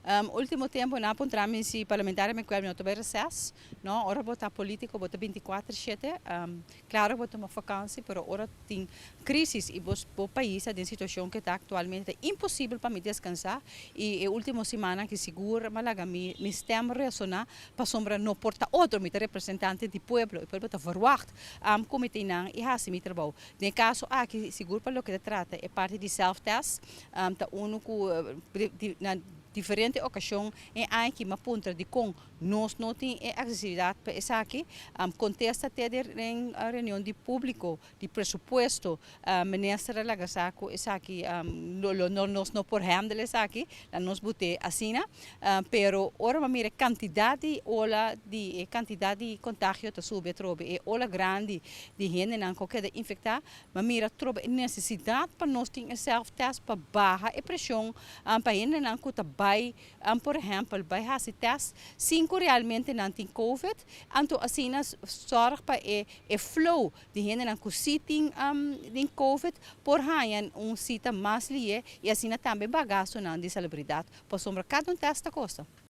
Último tempu nan a puntra mi si parlamentario mi kier no ta reces, no? Ora bo ta polítiko, bo ta 24/7, klaro, bo tuma vakantie, pero ora tin krísis i bo pais den situashon ku ta aktualmente imposibel pa mi deskansá. I e último siman ku sigur m'a laga mi stem resoná, pasombra no por ta otro, mi ta representante di pueblo, e pueblo ta verwacht komité nan i hasi mi trabou. Den kaso aki, sigur pa loke ta trata e parti di self-test, ta uno ku na diferente okashon e aki m'a puntra di kon nos no tin aksesibilidat pa esaki. Kontesta te den reunion di públiko di presupuesto, minister laga sa ku esaki no, nos no por handle esaki, la nos bot'é asina, pero ora m'a mira kantidat di ola di kantidat di kontagio ta subi trobe e ola grandi di hendenan ku keda infektá, m'a mira trobe nesesidat pa nos tin self test pa baha e preshon pa hendenan ku ta bai, por ehèmpel, bai hasi test sin ku realmente nan tin COVID, anto asina zorg pa e flow di hendenan ku si tin COVID por haña un sita mas lihé i asina tambe baha gastunan di salubridat, pasombra kada un test ta kosta.